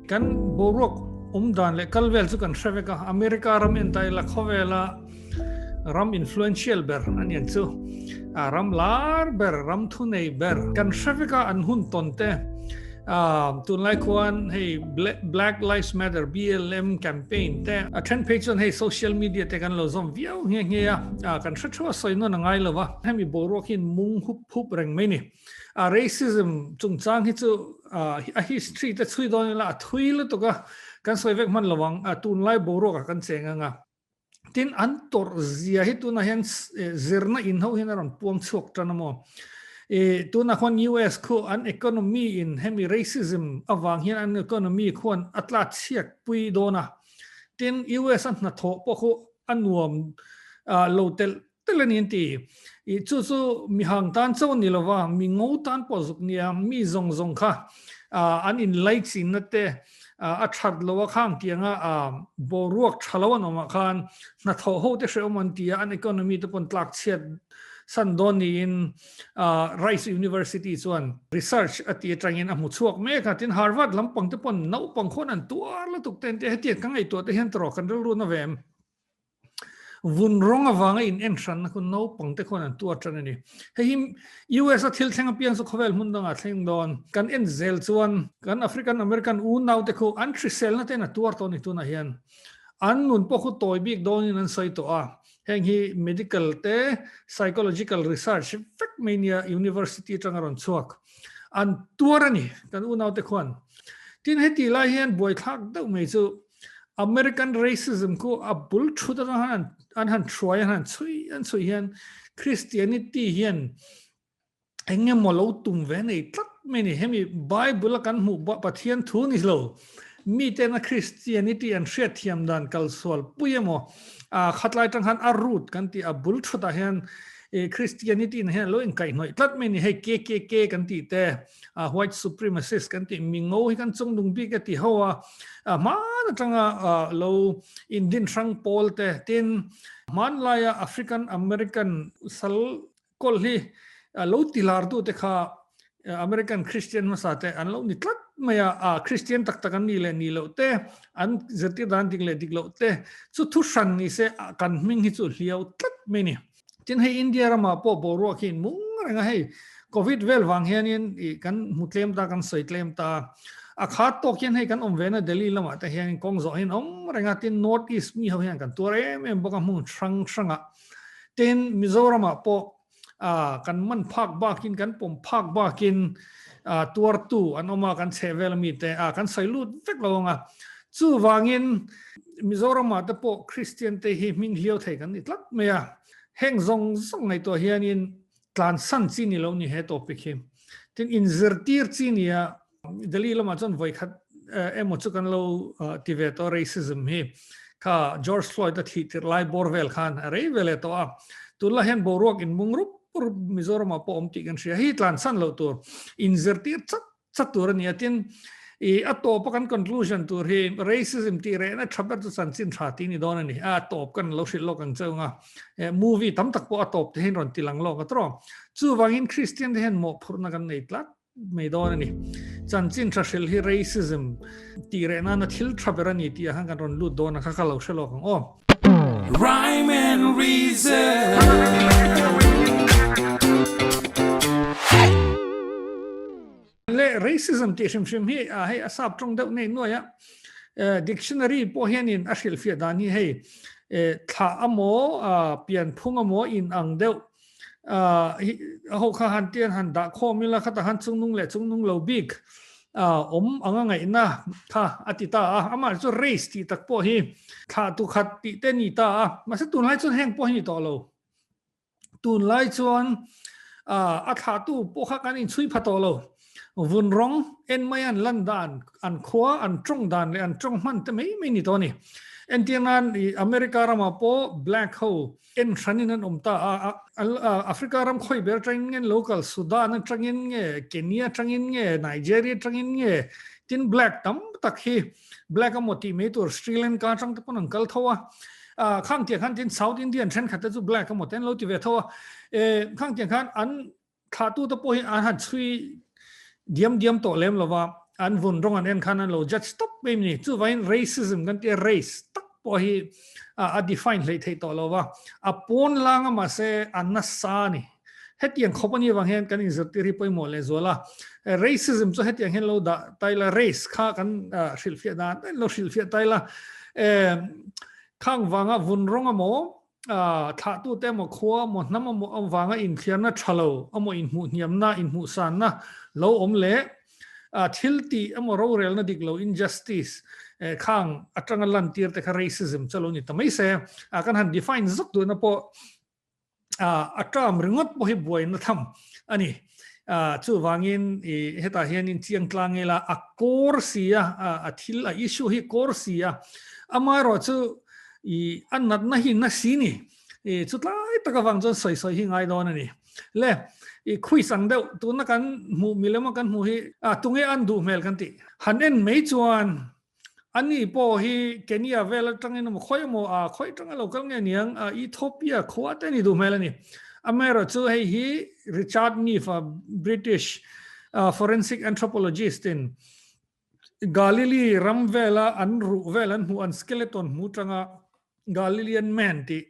Kan boruak awm dan leh kal vel chu kan hre vek a, America ram en ta ila khawvela ram influential ber a niang chu, ram lar ber, ram thunei ber kan hre vek a an hun tawn te. Tunlai khuan hei Black Lives Matter, BLM, campaign te a then phei chuan hei social media te kan lo zawm viau nghe nghe a, kan hre thu a sawi nawn a ngai lo va, hemi boruak hian mung hup hup reng mai ni. A racism chungchang hi chu a history te chhui dawn ila a thui lutuk a, kan sawi vek hman lo ang, tunlai boruak ah kan cheng ang a. Tin, an tawrh zia hi tunah hian zirna in ho hian a rawn puang chhuak tan a maw? I tunah khuan US khu an economy in hemi racism avang hian an economy khuan a tla chhiat pui dawn a. Tin, US a hnathawh pawh khu a nuam lo telh telh a ni an ti. I chu chu mihang tan chauh a ni lo va, mi ngo tan pawh zuk nia, mi zawng zawng kha an inlaichinna te a that lo a khang tianga boruak tha lo an awm ah khan hnathawh ho te hrehawm an ti a, an economy te pawn tlak chhiat san dawn niin Rice University chuan research a ti atangin a hmu chhuak mek a, tin Harvard lampang te pawn naupang khawn an tuar lutuk te an ti a, hetiang ka ngaihtuah te hian tawrh kan rilru na ve em? Vun rawng avanga in en hranna khu naupang te khuan an tuar tan a ni. Hei hi US a thil thleng apiang chu khawvel hmun dangah thleng dawn. Kan en zel chuan kan African American unau te khu an hriselna ten a tuar tawh a ni tunah hian. An nun pawh khu tawi bik dawnin an sawi tawh a. Heng hi medical te psychological research vek mai nia university atanga rawn chhuak. An tuar a ni kan unau te khuan. Tin heti lai hian buaithlak deuh mai chu American racism khu a bul thut atang han an han hruai an han chhui an chhui hian Christianity hian eng emaw lo tum ve nei tlat mai ni. Hemi Bible a kan hmuh Pathian thu ni lo mi tena Christianity an hriat thiam dan kalsual pui emaw a khatlai tang khan a root kan tih a bul thutah hian Christianity na hian lo inkaihhnawih tlat mai ni. Hei KKK kan tih te a white supremacist kan tih mi ngo hi kan chung nung bik a ti ho a hman atanga lo indin hrang pawl te tin hman laia African American sal kawl hi lo tilar tu te kha American Christian hmasa te an lo ni tlat mai a Christian tak tak an ni leh ni lo te an zirtir dan dik leh dik lo te chu thu hran ni se kan hming hi chu hliau tlat mai ni. Tin hei India ramah pawh boruak hi in mung reng a, hei Covid vel vang hianin i kan hmu tlem ta, kan sawi tlem ta. A khat tawk hian hei kan awm ve na Delhi lamah te hian kawng zawh hian awm reng a, tin North East mi ho hian kan tuar em em bawk a hmun hrang hrangah. Tin Mizoramah pawh ah kan man phak bakin kan pawm phak bakin ah tuartu an awm a, kan chheh vel ami te ah kan sawi lut vek lo ang a. Chuvangin Mizoramah te pawh Kristian te hi hming hliau thei kan ni tlat mai a, heng zawng zawng ngaihtuah hianin tlansan chi ni lo ni he topic hi. Tin inzirtir chi nia Delhi lamah chuan vawikhat emaw chu kan lo ti ve tawh racism hi kha George Floyd a thih tirh lai bawr vel khan a rei ve leh tawh a, tunlai hian boruak inmung rup rup Mizoramah pawh awm tih kan hria hi tlansan loh tur inzirtir chat Chat tur a ni a, tin i a tawp a kan conclusion tur hi racism tih rehna tha ber chu chanchin tha tih ni dawn a ni. A tawp kan lo hrilh lawk ang cheu nga, movie tam tak pawh a tawp te hian rawn ti lang lawk a tawh. Chuvangin Christian te hian mawhphurhna kan nei tlat mai dawn a ni. Chanchin tha hrilh hi racism tih reh nana thil tha ber a ni tih ah khan kan rawn lut dawn a, kha kha lo hre lawk ang aw. Rhyme and reason. Le racism tih hrim hrim hi hei a sap tawng deuh nei nuai a, dictionary pawh hianin a hrilhfiah dan hi hei thlah amaw pianphung amaw in ang deuh ho kha han tian han dah khawm ila khatah khan chungnung leh chungnung lo bik awm anga ngaihna kha a ti ta a, amah chu race tih tak pawh hi thlah tu khat tih te ni ta a, mahse tunlai chuan heng pawh hi ni tawh lo. Tunlai chuan a thlahtu pawh kha kan inchhui pha tawh lo. Vun rawng en mai an lan dan, an khua, an tawng dan leh an tawng hman te mai mai ni tawh a ni. Entir nan America ramah pawh black ho en hranin an awm ta a, Africa ram khawi ber atangin nge local Sudan atangin nge Kenya atangin nge Nigeria atangin nge tin black tam tak hi black emaw tih mai tur Sri Lanka atang te pawn an kal tho a, khang tiang khan tin South Indian thenkhat te chu black emaw te an lo ti ve tho a, khang tiang khan an thlahtu te pawh hi an han chhui diam diam tawh lem lova. An vun rawng an en khan an lo judge tawp mai a ni. Chuvangin racism kan tia race tak pawh hi a define hleih theih tawh lo va, a pawn lang a mahse a nasa a ni. Hetiang khawp a nih avang hian kan inzirtir hi pawimawh lehzual a. Racism chu hetiang hian lo dah ta ila, race kha kan hrilhfiah dan daih lo hrilhfiah ta ila, khang vanga vun rawng emaw, thlahtute emaw, khua emaw, hnam emaw avanga inthliarna tha lo emaw, inhmuhhniamna, inhmuhsanna lo awm leh thil tih emaw rorelna dik lo, injustice, khang atanga lantir te kha racism chu a lo ni ta mai se. Kan han define zuk duhna pawh a term ringawt pawh hi buaina tham a ni. Chuvangin i hetah hianin chiang tlang ila a kawr si a, a thil a issue hi kawr si a, amaherawhchu i a natna hi na si ni. I chutlai tak avang chuan sawi sawi hi ngai dawn a ni. Le i quiz ang deuh tuna kan hmuh milema kan hmuh hi a tunge an duh hmel kan tih. Han en mai chuan Ani pawh hi Kenya vel atangin emaw khawi emaw a khawi atanga lo kal nge niang a Ethiopia khua te ni duh hmel a ni. Amaherawhchu hei hi Richard Neave a British forensic anthropologist in Galilee ram vela an ruh vel an hmuh an skeleton hmu atanga Galilean man tih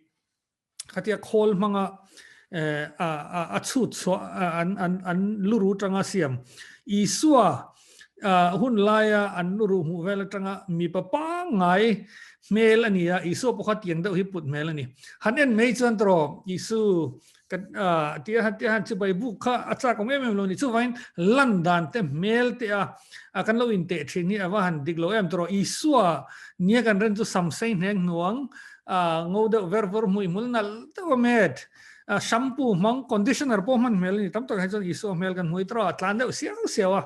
khatia khawl hmanga a chhut chhuah an an an luru tanga siam Isua hun laia an luru hmuh vel atanga mipa pangngai hmel a ni a Isua pawh kha tiang deuh hi put hmel a ni han en mai chuan tawh Isu ka tia han tia han chibai buk kha a chak awm em em lo ni chuvangin lan dan te hmel te a kan lo inteh thin hi a va han dik lo em tawh Isua nia kan ren chu samsei hneng hnuang ngo deuh ver vawr hmui hmul nalh deuh a met shampoo hmang conditioner pawh hman hmel a ni tam tak hi chuan Isua hmel kan hmui tawh a tlan deuh siau siau a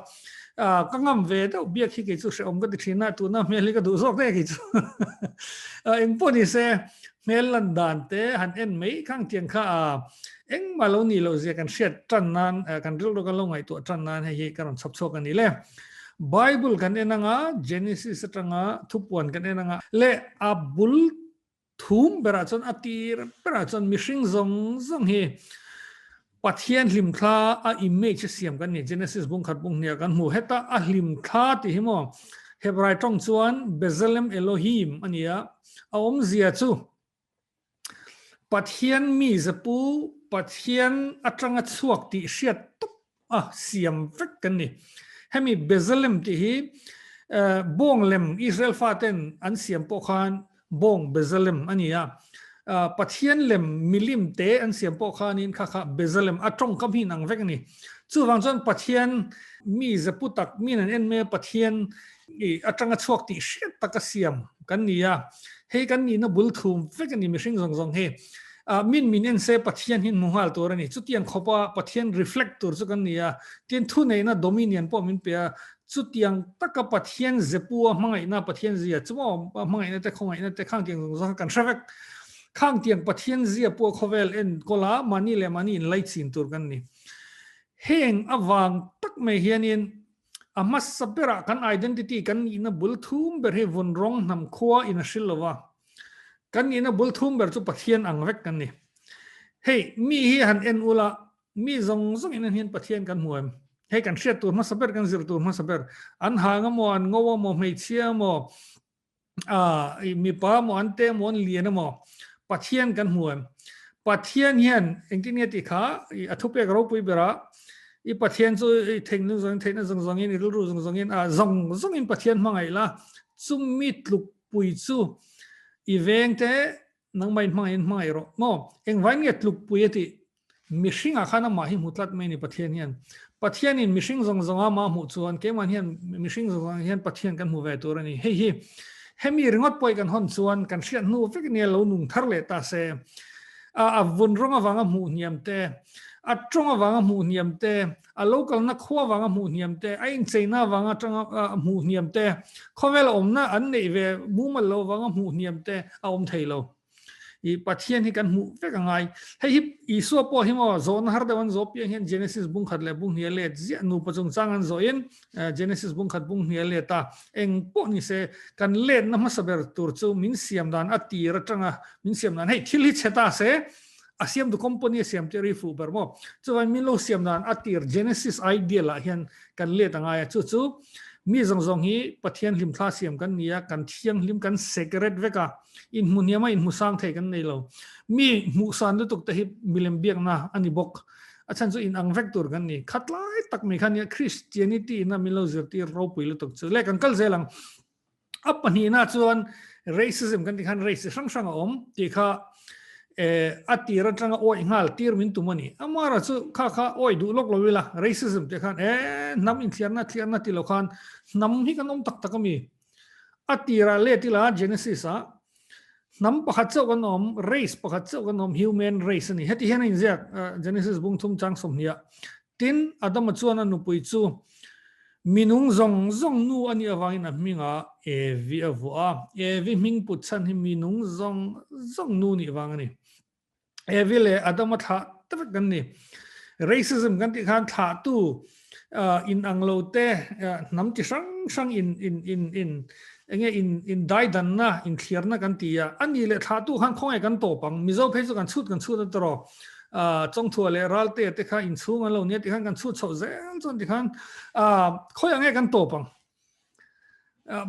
ka ngam ve deuh biak hi kei chu hrehawm ka ti thin a tuna hmel hi ka duh zawk daih a kei chu eng pawh ni se hmel lan dan te han en mai khang tiang kha engmah lo nih loh zia kan hriat tan nan kan rilru kan lo ngaihtuah tan nan hei hi ka rawn chhawp chhuak a ni le. Bible kan en anga Genesis atanga thupuan kan en anga leh a bul thum berah chuan a tir berah chuan mihring zawng zawng hi Pathian hlimthla a image a siam kan ni Genesis bung khat bung hniah kan hmu heta a hlimthla tih hi maw Hebrai tawng chuan Bezalem Elohim a ni a a awmzia chu Pathian mi zapu Pathian atanga chhuak tih hriat tawp a siam vek kan ni. Hemi Bezalem tih hi bawng lem Israel faten an siam pawh khan bawng Bezalem a ni a. Pathian lem milim te an siam pawh khanin kha kha Bezalem a tawngkam hi inang vek a ni. Chuvang chuan Pathian mi zapu tak min an en mai a Pathian atanga chhuak tih hriat taka siam kan ni a. Hei kan nihna bul thum vek a ni mihring zawng zawng hi. Min min en se Pathian hi hmu nghal tur a ni. Chutiang khawpa Pathian reflect tur chu kan ni a. Tin thuneihna dominion pawh min pe a. Chutiang taka Pathian zepu a hmangaihna Pathian zia chu maw hmangaihna te khawngaihna te khang tiang zawng zawng kha kan hre vek. Khang tiang Pathian zia pawh khawvel enkawl a mahni leh mahni inlaichin tur kan ni. Heng avang tak mai hianin A hmasa berah kan identity kan nihna bul thum ber hi vun rawng hnam khua in a hril lo va. Kan nihna bul thum ber chu Pathian ang vek kan ni. Hei, mi hi han en ula, mi zawng zawng in en hian Pathian kan hmu em? Hei kan hriat tur hmasa ber, kan zir tur hmasa ber. An hang emaw, an ngo emaw, hmeichhia emaw, a mipa emaw an te emaw an lian emaw Pathian kan hmu em Pathian hian engtin nge tih kha a thupek ropui bera i Pathian chu i theihna zawng theihna zawng zawngin i rilru zawng zawngin a zawng zawngin Pathian hmangaih la chumi tluk pui chu i veng te nangmah in hmangaih in hmangaih rawh maw engvai nge tluk pui a tih Mihringah khan amah hi hmu tlat mai a ni Pathian hian. Pathianin mihring zawng zawnga amah hmuh chuan keimah hian mihring zawng zawng hian Pathian kan hmu ve tur a ni. Hei hi hemi ringawt pawh hi kan hawn chuan kan hriat hnu vek nia lo nung thar leh ta se. A a vun rawng avanga hmuh hniam te, a tawng avanga hmuh hniam te, a lo kalna khua avanga hmuh hniam te, a incheina avanga tanga hmuh hniam te, khawvela awmna an neih ve mumal lo avanga hmuh hniam te a awm thei lo. I Pathian hi kan hmuh vek a ngai. Hei hi Isua pawh hi maw zawhna har deuh an zawh piang hian Genesis bung khat leh bung hnial let ziah nupa chungchang an zawhin Genesis bung khat bung hnial let a eng pawh ni se kan letna hmasa ber tur chu min siam dan a tir atanga min siam dan hei thil hi chhe ta se a siam tu company a siam tir hi fuh ber maw chuvangin min lo siam dan a tir Genesis ideal ah hian kan let a ngai a chu chu. Mi zawng zawng hi Pathian hlimthla siam kan ni a, kan thianghlim, kan sacred vek a, inhmu hniam a inhmu sang thei kan nei lo. Mi hmuhsan lutuk te hi milem biakna a ni bawk. A chhan chu inang vek tur kan ni. Khatlai tak mai kha nia Christianity ina min lo zirtir ropui lutuk chu. Le kan kal zel ang. A pahnihna chuan racism kan tih khan race hrang hrang a awm tih kha a tir atanga awih nghal tir min tum a ni. Amara chu kha kha awih duh lawk lo ila racism tih khan e hnam inthliarna thliarna ti lo khan hnam hi kan awm tak tak a mi. A tirah let ila Genesis ah hnam pakhat chauh kan awm, race pakhat chauh kan awm, human race a ni. Heti hian a inziak Genesis bung thum chang sawmhnih ah. Tin, Adama chuan a nupui chu minung zawng zawng nu a nih avangin a hmingah Evi a vuah a. Evi hming put chhan hi minung zawng zawng nu nih vang a ni. Evi leh Adama thlah ta vek kan ni. Racism kan tih khan thlahtu inang lo te, hnam chi hrang hrang in in in in enge in in daidanna, inthliarna kan ti a. A nih leh thlahtu khan khawngaih kan tawp ang. Mizo phei chu kan chhut kan chhut a tawrh. Chawngthua leh Ralte te kha inchhung an lo nia tikhan kan chhut chhoh zel chuan tikhan khawi ang nge kan tawp ang?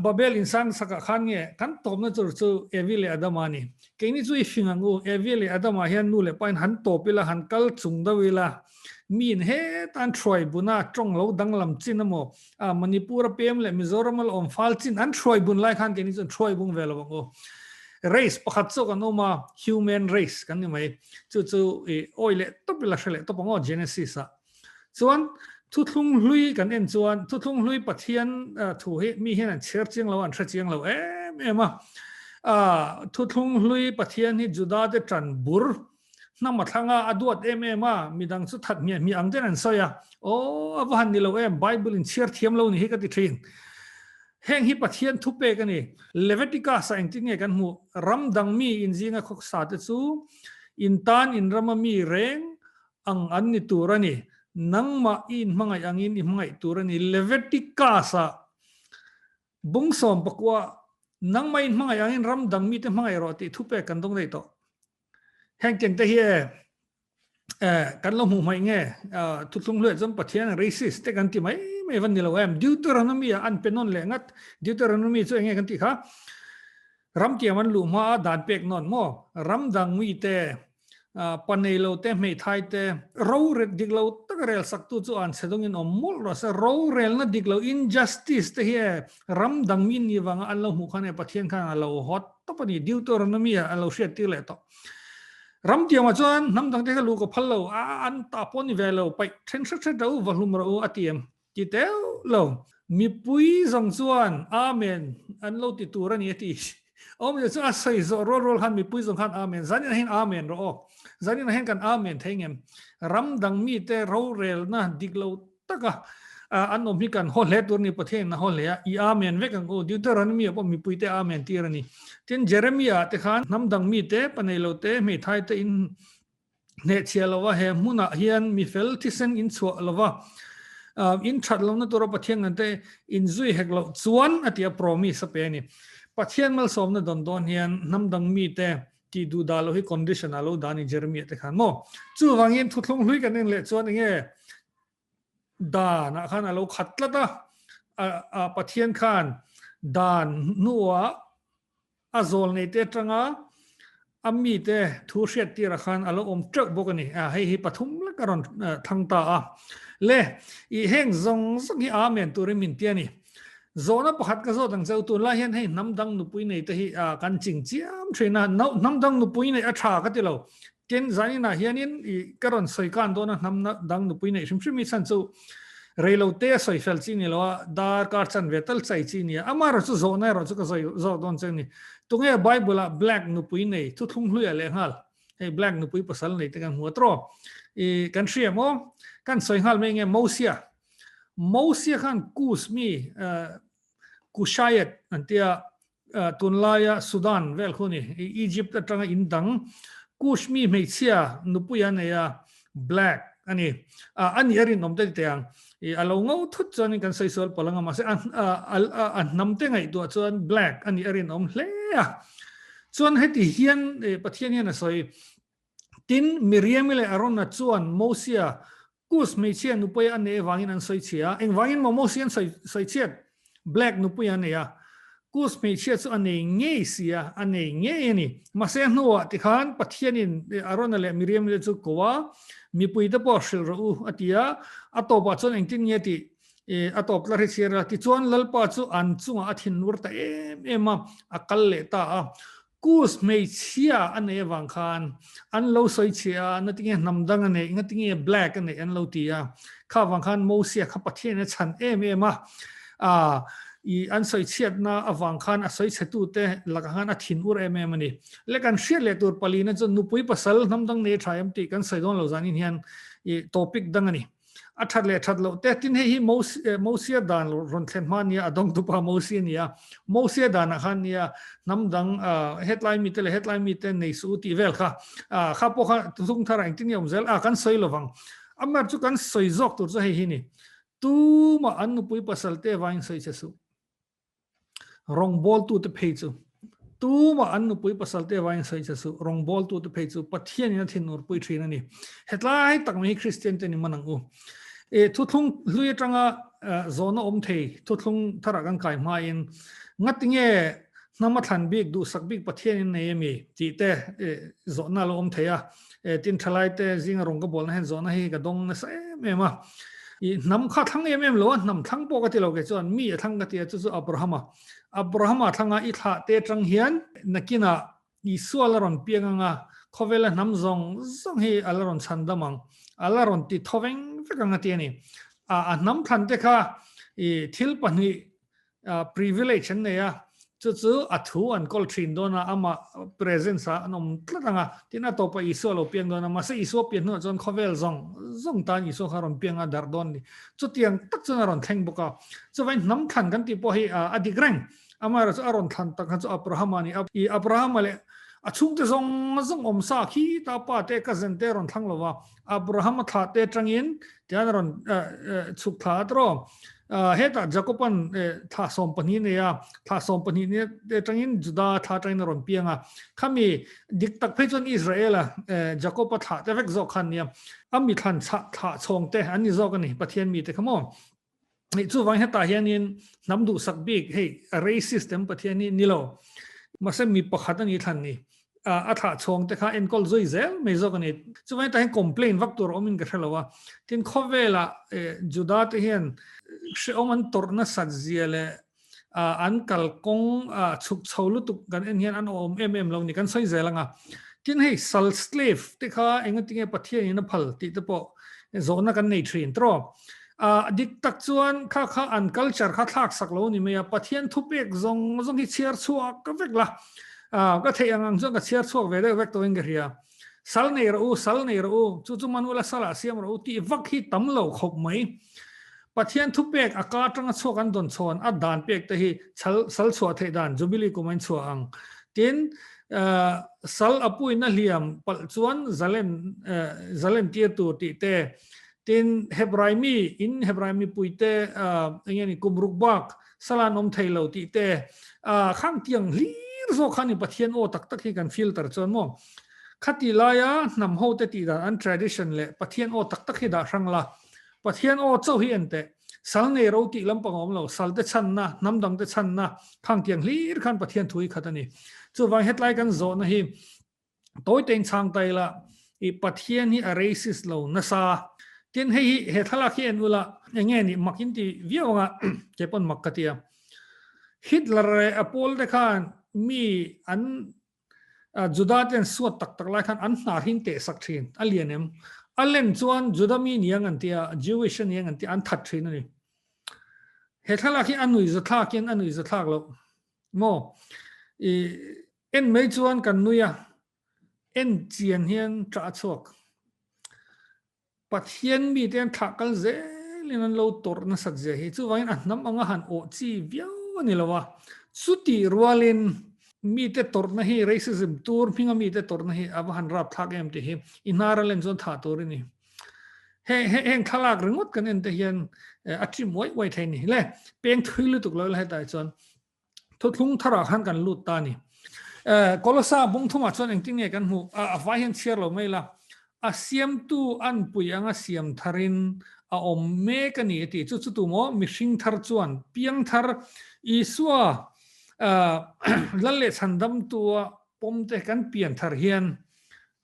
Babel insang sakah khan nge kan tawpna tur chu Evi leh Adama a ni. Keini chu i fing ang u, Evi leh Adama hian nu leh pa in han tawp ila, han kal chung deuh ila, mi in hetan thuai buna tawng lo danglam chin emaw, Manipur a pem leh Mizoram a la awm fal chin an thuai bun lai khan keini chuan thuai bung ve lo ang u. Race pakhat zawk an awm a, human race kan ni mai. Chu chu i awi leh tawp ila hre leh tawp ang aw Genesis ah. Chuan thuthlung hlui kan en chuan thuthlung hlui Pathian thu hi mi hian an chhiar chiang lo a, an hre chiang lo em em a. Thuthlung hlui Pathian hi Juda te tan bur hnam a thlang a, a duat em em a, midang chu that hmiah hmiah ang ten an sawi a. Aw a va han ni lo em, Bible in chhiar thiam lo ni hi ka ti thin. Heng hi Pathian thupek a ni. Leviticus ah engtin nge kan hmuh? Ram dang mi inzinga khawksa te chu in tan in rama mi reng ang an ni tur a ni. Nangmah i inhmangaih angin i hmangaih tur a ni. Leviticus ah bung 19 nangmah i inhmangaih angin ram dang mite hmangaih rawh tih thupek kan dawng daih tawh. Heng tiang te hi e kan lo hmuh hmaih nge thuthlung hluah chuan Pathian racist te kan ti mai mai van ni lo em. Deuteronomy ah an pe nawn leh ngat. Deuteronomy chu enge kan tih kha? Ram tiam an luh hma a dan pek nawn maw? Ram dang mi te, pa nei lo te, hmeithai te, rorel dik lo taka rel sak tu chu an chhe dawngin awm mawlh rawh se. Rorelna dik lo, injustice te hi e ram dang mi ni vanga an lo hmuh khan e Pathian khan a lo hawt tawp a ni. Deuteronomy ah a lo hriat tir leh tawh. Ram tiangah chuan hnam dangte kha luh ka phal lo, a an ta pawh ni ve lo, paih then hret hret ro u, va hlum rawh u a ti em? Ti teuh lo. Mipui zawng chuan Amen an lo ti tur a ni a ti. Awmzia chu a sawi zawh rual rual khan mipui zawng khan Amen, zanin ah hian Amen rawh aw, zanin ah hian kan Amen thei ngem? Ram dang mite rorelna dik lo taka an awm hi kan haw hle tur a ni, Pathian in a haw hle a, i Amen vek ang u, Deuteronomy ah pawh mipuite Amen tir a ni. Tin, Jeremiah ah te khan hnam dang mite, pa nei lo te, hmeithai te in hnehchhiah lo va, he hmunah hian mi fel thisen in chhuah lo va, in that lohna tura Pathian ngan te in zui hek loh chuan a ti a, promise a pe a ni. Pathian malsawmna dawn dawn hian hnam dang mite tih duh dah loh hi condition ah lo dah a ni Jeremiah te khan maw. Chuvangin thuthlung hlui kan en leh chuan enge dan ah khan a lo khat tlat a, a Pathian khan dan hnuah a zawl nei te atanga a mite thu hriat tirah khan a lo awm teuh bawk a ni. Hei hi pathum lek a rawn thang ta a. Le, i heng zawng zawng hi Amen turin min ti a ni. Zawhna pakhat ka zawt ang cheu, tunlai hian hei hnam dang nupui nei te hi kan ching chiam thin a, hnam dang nupui neih a tha ka ti lo. Tin, zaninah hianin i ka rawn sawi kan dawn a, hnam dang nupui neih hrim hrim hi chhan chu reilo te a sawi fel chi ni lo a, darkar chan ve tal chai chi ni a. Amaherawh chu zawhna erawh chu ka sawi zawk dawn che ni. Tunge Bible ah black nupui nei thuthlung hluiah leh nghal? Hei black nupui pasal nei te kan hmu a tawh. I kan hria maw? Kan sawi nghal mai nge Mosia. Mosia khan Kus mi Kushayet an tia Tunlaia Sudan vel khu ni, Egypt atanga in dang Kush mi hmeichhia nupui a nei a, black a ni. A nih a rinawm te ti ang. A lo ngo thut chuanin kan sawi sual palh ang a, mahse a hnam te ngaihtuah chuan black a nih a rinawm hle a. Chuan heti hian Pathian hian a sawi, Tin, Miriami leh Arona chuan Mosia Kus hmeichhia nupui a neih avangin an sawi chhia a. Engvangin maw Mosia an sawi chhiat? Black nupui a nei a, Kus hmeichhia chu a nei ngei si a, a nei ngei a ni. Mahse a hnuah tikhan Pathianin Arona leh Miriam te chu ko a, Mipuite pawh hrilh rawh u, a ti a. A tawpah chuan engtin nge tih a tawp tlar hi chhiar a. Tichuan Lalpa chu an chungah a thinur ta em em a, a kal leh ta a. Kus hmeichhia a neih avang khan an lo sawi chhia a, ngatinge hnam dang a neih, ngatinge black a neih an lo ti a. Kha avang khan Mosia kha Pathian a chhan em em a, ah i an sawi chhiatna avang khan a sawi chhetute lakah khan a thin ur em em a ni. Le kan hriat leh tur palina chu nupui pasal hnam dang nei tha em tih kan sawi dawn lo zanin hian i topic dang a ni. A that leh that loh te, tin hei hi Mosia dan rawn thlen hma nia, a dawngtupa Mosia nia, Mosia danah khan nia hnam dang hetlai mite leh hetlai mite nei suh u tih vel kha, kha pawh kha thuthlung tharah engtin nge awm zel a, kan sawi lovang. Amar chu kan sawi zawk tur chu hei hi ni, tumah an nupui pasal te vangin sawi che suh. Rawngbawltute phei chu tumah an nupui pasalte avangin sawi che suh, rawngbawltute phei chu Pathianin a thinurpui thin a ni. Hetlai tak mai hi Kristian te ni man ang u. E, thuthlung hlui atanga zawhna awm thei thuthlung tharah kan kai hmain ngatinge hnama thlan bik duhsak bik Pathianin nei ami tih te zawhna lo awm thei a. E, tin thalai te zinga rawng ka bawlna hian zawhna hi ka dawng nasa em em a. I hnam kha thlang em em lo a, hnam thlang pawh ka ti lo ke chuan mi a thlang ka ti a, chu chu Abrahama. Abrahama thlanga i thlah te tang hian nakinah Isua la rawn piang anga khawvela hnam zawng zawng hi a la rawn chhan dam ang, a la rawn ti tho veng vek ang a ti a ni. A, a hnam thlan te kha i thil pahnih privilege an nei a, chu chu a thu an kawl thin dawn a, amah presence ah an awm tlat ang a, tin a tawpah Isua lo piang dawn a, mahse Isua pian hnuah chuan khawvel zawng zawng tan Isua kha a rawn piang a, darh dawn a ni. Chutiang tak chuan a rawn thleng bawk a, chuvangin hnam thlan kan tih pawh hi a dik reng, amaherawhchu a rawn thlan tak kha chu Abrahama a ni a, i Abrahama leh a chhungte zawng zawng awm sa khi ta pa te cousin te a rawn thlang lo va, Abrahama thlah te atangin tian a rawn chhuk thla a tawh. Hetah Jakoban thlah 12 nei a, thlah 12 te atangin Juda thla atangin a rawn piang a. Khami dik tak phei chuan Israela Jakoba thlah te vek zawk khan nia. A mi thlan chhah thlah chhawng te an ni zawk a ni, Pathian mi te kha maw. Chuvang hetah hianin hnam duhsak bik hei racist em Pathian hi ni lo. Mahse mi pakhat a ni thlan ni. A thlah chhawng te kha enkawl zui zel mai zawk a ni. Chuvang hetah hian complain vak tur awmin ka hre lo a. Tin khawvelah Juda te hian hrehawm an tawrh nasat zia leh an kalkawng chhuk chho lutuk kan en hian an awm em em lo ni kan sawi zel anga. Tin hei sal slave te kha engatinge Pathian in a phal tih te pawh zawhna kan nei thin tawh. Dik tak chuan kha kha an culture kha thlak sak lo ni mai a, Pathian thupek zawng zawng hi chhiar chhuak ka vek la. Ka theih ang ang chuan ka chhiar chhuak ve deuh vek tawhin ka hria. Sal nei rawh u, sal nei rawh u, chu chu Manuela salah siam rawh u tih vak hi tam lo khawp mai. Pathian thupek a ka atanga chhuak an dawn chhawn a dan pek te hi chal sal chhuah theih dan Jubilee kum a inchhuah ang. Tin, sal a puina hliam palh chuan zalen zalen tir tur tih te, tin Hebrai mi in Hebrai mipuite eng nge ni kum ruk bak sal an awm thei lo tih te, khang tiang hlir zawk khan i Pathian aw tak tak hi kan filter chuan maw. Khati laia hnam ho te tih dan an tradition leh Pathian aw tak tak hi dah hrang la. Pathian aw chauh hi en teh. Sal nei ro tih lampang a awm lo. Sal te chhanna, hnam dang te chhanna, khang tiang hlir khan Pathian thu hi khat a ni. Chuvang hetlai kan zawhna hi tawi tein chhang ta ila, i Pathian hi a racist lo nasa. Tin hei hi he thlalak hi en ula eng nge nih mak in ti viau anga ke pawn mak ka ti a. Hitler leh a pawl te khan mi an Juda te an suat tak tak lai khan an hnar hi an teh sak thin, a lian em? A len chuan Juda mi niang an tia, Jewish a niang an tia, an that thin a ni. He thlalak hi a nui za thlakin a nui za thlak loh maw? I en mai chuan kan nui a, en chian hian ṭah a chhuak. Pathian mite an thlah kal zelin an lo tawrh nasat zia hi chuvangin a hnam anga han awh chi viau a ni lo a. Chutih rualin mite tawrhna hi racism tur hminga mite tawrhna hi a va han rapthlak em tih hi i hnar a len chuan thah tur a ni. He he heng thlalak ringawt kan en te hian a ṭim uai uai thei a ni. Le peng thui lutuk lo ila hetah chuan Thuthlung tharah khan kan lut ta a ni. Kolosa bung thumah chuan engtin nge kan hmuh? A vai hian chhiar lo mai la. A siamtu anpui anga siam tharin a awm mek a ni a ti. Chu chu tu maw? Mihring thar chuan piang thar Isua Lal leh Chhandamtua pawmte kan pian thar hian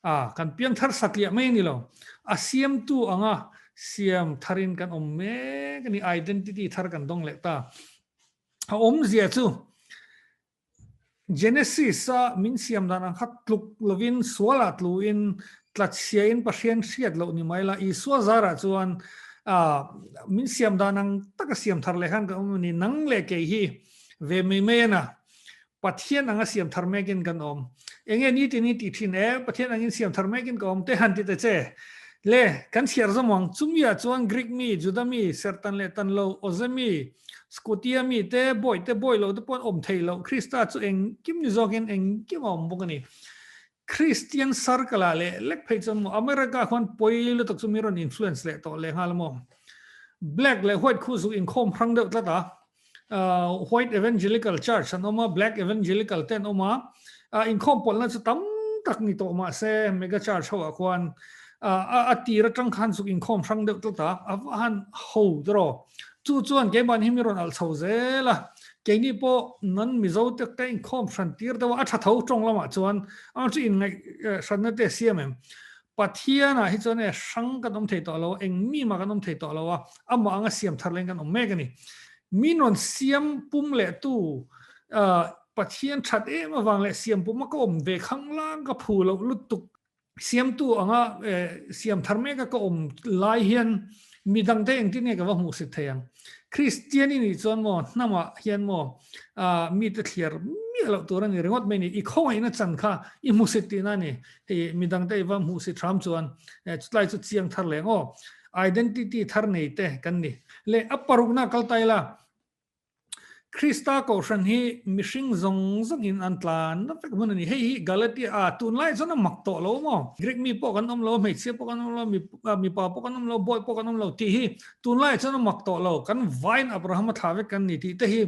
kan piang thar satliah mai a ni lo. A siamtu anga siam tharin kan awm mek a ni. Identity thar kan dawng leh ta. A awmzia chu Genesis-a min siam dan ang kha tluk lovin sualah tluin tlatchhiain Pathian hriat loh ni mai la, Isua zarah chuan min siam dan ang taka siam thar leh khan kan awm a ni. Nang leh kei hi ve mai mai a na. Pathian anga siam thar mekin kan awm. Enge ni tin i tih thin e, Pathian angin siam thar mekin ka awm te han ti ta che. Le, kan chhiar zawm ang, chumiah chuan Greek mi, Juda mi, serhtan leh tan lo, Awze mi, Scotia mi te, bawi te, bawi lo te pawh an awm thei lo. Krista chu engkim ni zawkin engkim a awm bawk a ni. Christian circle ah leh lek phei chuan maw America khuan pawi lutuk chu mi rawn influence leh tawh leh nghal maw. Black leh white khu zuk inkhawm hrang deuh tlat a. White Evangelical Church an awm a, Black Evangelical te an awm a. Inkhawm pawlhna chu tam tak ni tawh mahse mega church ho ah khuan a tir atang khan zuk inkhawm hrang deuh tlat a, a va han ho tawh. Chu chuan keimahni hi mi rawn alh chho zel a, keini pawh nan Mizo te ka inkhawm hran tir deuh a, a tha tho tawng lamah chuan a chu inngaih hranna te a siam em? Pathianah hi chuan e hrang kan awm thei tawh lo a, eng mi mah kan awm thei tawh lo a, amah anga siam thar leng kan awm mek a ni. Min rawn siam pum leh tu Pathian that em avang leh siam puma ka awm ve khanglang ka phu loh lutuk Siamtu anga siam thar mek a ka awm lai hian midangte engtin nge ka va hmuhsit thei ang? Kristian i nih chuan maw hnamah hian maw mite thliar miah loh tur a ni ringawt mai ni. I khawngaihna chan kha i hmuhsit tihna a ni. Hei midangte i va hmuhsit hram chuan chutlai chu chiang thar leh ang aw. Identity thar nei te kan ni. Leh a parukna kal ta ila. Krista Kohhran hi mihring zawng zawngin an tlan na vek hmun a ni. Hei hi Galatia a tunlai chuan a mak tawh lo maw? Greek mi pawh kan awm lo, hmeichhia pawh kan awm lo, mipa pawh kan awm lo, bawi pawh kan awm lo tih hi tunlai chuan a mak tawh lo. Kan vaiin Abraham a thlah vek kan ni tih te hi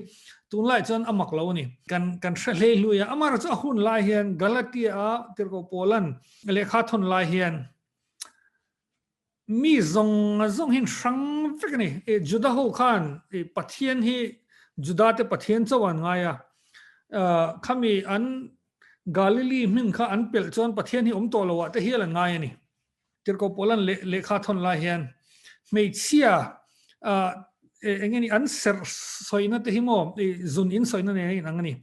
tunlai chuan a mak lo a ni. Kan kan hre hlei hlui a. Amaherawhchu a hun lai hian Galatia a Tirhkoh Paula'n lehkha thawn lai hian Mi zawng zawng hi hrang vek a ni. Juda ho khan Pathian hi Juda te Pathian chauh an ngai a. Khami an Galili hming kha an pelh chuan Pathian hi awm tawh lo ah te hial an ngai a ni. Tirhkoh Paula'n lehkha thawn lai hian hmeichhia eng nge ni an serh sawina te hi maw zun in sawina nen a inang a ni.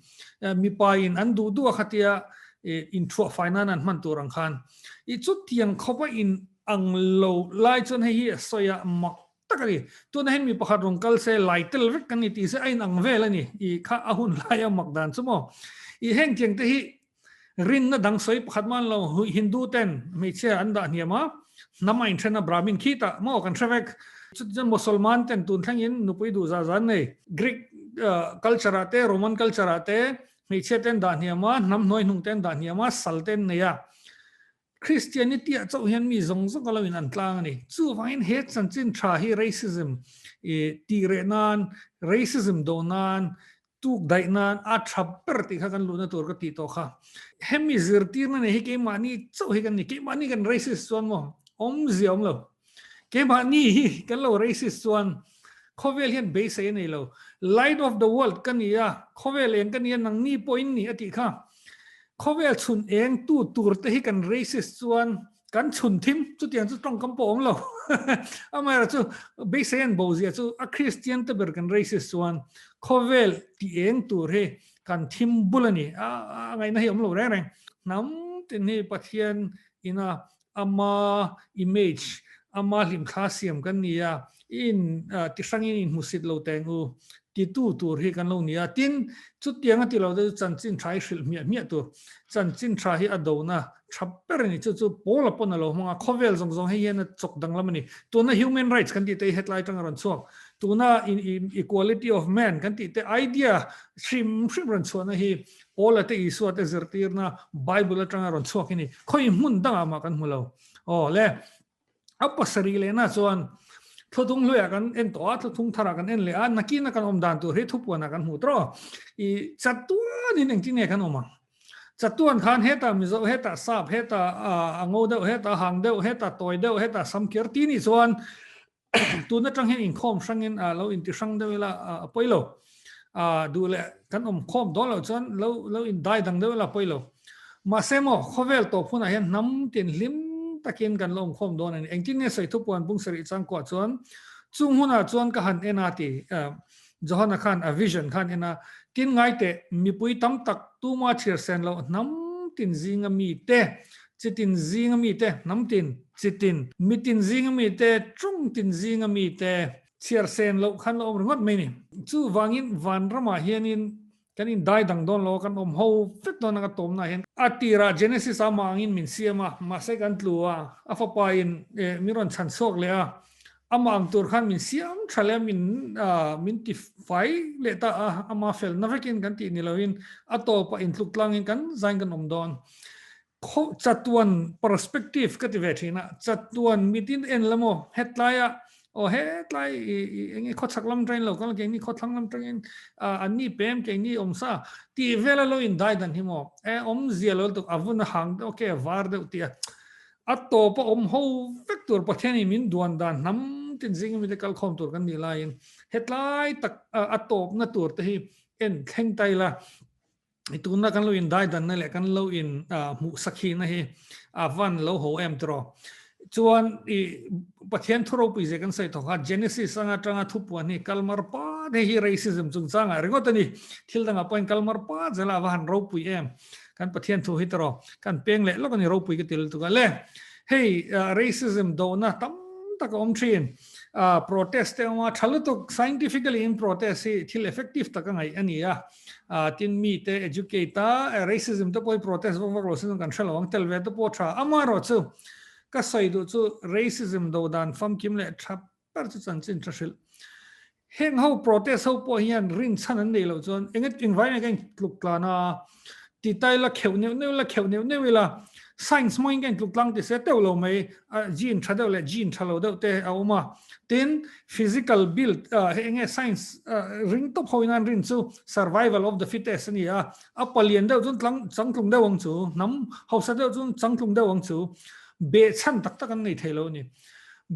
Mipa in an duh duh a khatia inthuah fai nan an hman tur ang khan. I chutiang khawpa in ang lo lai chuan hei hi a sawi a mak tak a ni. Tuna hian mi pakhat rawn kal se lai tel vek kan ni tih se a in ang vel a ni. I kha a hun lai a mak dan chu maw. I heng tiang te hi rinna dang sawi pakhat man lo Hindu ten hmeichhia an dah hniam a, hnam a inthen a Brahmin khi tah maw kan hre vek. Chuti chuan Mosolman ten tun thlengin nupui duh zah zan nei. Greek culture ah te Roman culture ah te hmeichhia ten dah hniam a, hnam hnuai hnung ten dah hniam a, sal ten nei a. Christianity ah chauh hian mi zawng zawng a lo in an tlang a ni. Chuvangin he chanchin tha hi racism i tih reh nan, racism do nan, tuk daih nan a tha ber tih kha kan luhna tur ka tih tawh kha. Hemi zirtirna nei hi keimahni chauh hi kan ni. Keimahni kan racist chuan maw awmzia awm lo. Keimahni hi kan lo racist chuan khawvel hian beisei a nei lo. Light of the world ka ni a, khawvel eng ka ni a, nangni pawhin ni a tih kha. Khawvel chhun eng tu tur te hi kan racist chuan kan chhun thim, chutiang chu tawngkam pawh awm lo. Amaherawhchu chu beisei an bo zia chu a Christian te ber kan racist chuan khawvel ti eng tur hi kan thim bul a ni. A ngaihna hi awm lo reng reng. Hnam tin hi Pathian ina Ama image, ama hlimthla siam kan ni a, i in ti hrangin in hmusit lo teng u titu tur hi kan lo ni a. Tin, chutiang a ti lo te chu chanchin tha hi hrilh hmiah hmiah tur. Chanchin tha hi a dona tha ber a ni. Chu chu Paula pawn a lo hmang a, khawvel zawng zawng hei hian a chawk danglam a ni. Tuna human rights kan tih te hi hetlai atanga rawn chhuak. Tuna equality of man kan tih te idea hrim hrim rawn chhuahna hi Paula te Isua te zirtirna Bible atanga rawn chhuak hi ni. Khawi hmun dangah mah kan hmu lo. Aw le, a pasarih lehna chuan thluthung hluiah kan en tawh a, thluthung tharah kan en leh a, nakina kan awm dan tur hi thupuanah kan hmu tawh. I chatuanin engtin nge kan awm ang? Chatuan khan hetah Mizo, hetah Sap, hetah a ngo deuh, hetah hang deuh, hetah tawi deuh, hetah samkir ti nih chuan tun atang hian inkhawm hrangin lo inti hrang deuh ila a pawi lo. Duh leh kan awm khawm dawn loh chuan lo lo indai dang deuh ila a pawi lo. Mahse maw khawvel tawp hunah hian hnam tin hlim takin kan lo awm khawm dawn a ni. Engtin nge sawi thupuan bung sarih changkuah chuan chung hunah chuan ka han en a ti. Johana khan a vision khan en a, tin ngai teh mipui tam tak tuma chhir sen loh hnam tin zinga mite, chitin zinga mite, hnam tin, chitin, mitin zinga mite, chung tin zinga mite chhiar sen loh khan la awm ringawt mai ni. Chuvangin vanramah hianin kan indai dang dawn lo a, kan awm ho vek dawn a ka tawmnaah hian. A tirah Genesis a mah angin min siam a, mahse kan tlu a, a fapa in min rawn chhan chhuak leh a, Amah ang tur khan min siam tha leh a, min min ti fai leh ta a, ama felna vekin kan tih ni loin a tawpah intluk tlangin kan zain kan awm dawn. Khaw chatuan perspective ka ti ve thin a, chatuan mitin en la maw hetlaia aw hetlai i i enge khawchhak lam atangin lo kal keini khawthlang lam atangin an ni pem keini awm sa tih vela lo indai dan hi maw e awmzia lo lutuk a vun a hang deuh okay a var deuh tih a A tawp a awm ho vek tur Pathianin min duan dan hnam tin zing mite kal khawm tur kan nih laiin hetlai tak a tawpna tur te hi en thleng ta ila i tunna kan lo in dai danna leh kan lo in hmuh sakhina hi a van lo ho em tiraw. Chuan i Pathian thu ropui zia kan sawi thawk a Genesis anga tanga thupuan hi kalmar pa te hi racism chungchangah ringawt a ni. Thil dangah pawhin kalmar pa zela a va han ropui em. Kan Pathian thu hi tiraw kan peng leh lawk a ni ropui ka ti lutuk a le. Hei racism dohna tam tak a awm thin. Protest te awm a tha lutuk scientifically in protest hi thil effective tak a ngaih a ni a. Tin mi te educate a racism te pawh hi protest vak vak lo sin kan hre lo ang tel ve te pawh tha. Amaherawh chu ka sawi duh chu racism do dan famkim leh tha ber chu chanchin tha hrilh. Heng ho protest ho pawh hian rinchhan an neih loh chuan eng engvai nge ka intluk tlan a, ti ta ila kheuh neuh neuh ila kheuh neuh neuh ila science hmangin ka intluk tlang ti se teuh lo mai, gene tha deuh leh gene tha lo deuh te a awm a. Tin, physical build hei eng nge science ring tawp ho in an rin chu survival of the fittest a ni a, a palian deuh chuan tlang changtlung deuh ang chu, hnam hausa deuh chuan changtlung deuh ang chu, behchhan tak tak an nei thei lo a ni.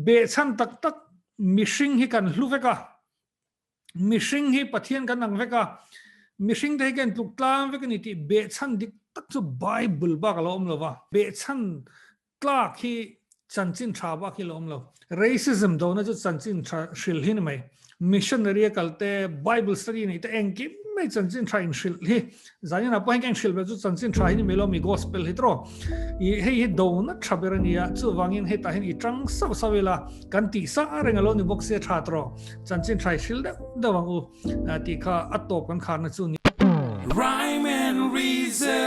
Behchhan tak tak mihring hi kan hlu vek a, mihring hi Pathian kan ang vek a, mihring te hi kan tluk tlang vek a ni tih behchhan dik tak chu Bible bak a lo awm lo va, behchhan tlak hi chanchin tha bak hi a lo awm lo. Racism dona chu chanchin tha hrilh hi ni mai. Missionary a kal te, Bible study nei te engkim mai chanchin tha in hrilh hi zanin ah pawh hian ka inhrilh ber chu chanchin tha hi ni mai lo mi gospel hi tawh i hei hi dona tha ber a ni a chuvangin hetah hian i tang sauh sauh ila kan tih sa reng a lo ni bawk sia tha tawh chanchin tha i hrilh deuh deuh ang u tih kha a tawp kan kharna chu ni. Rhyme and reason.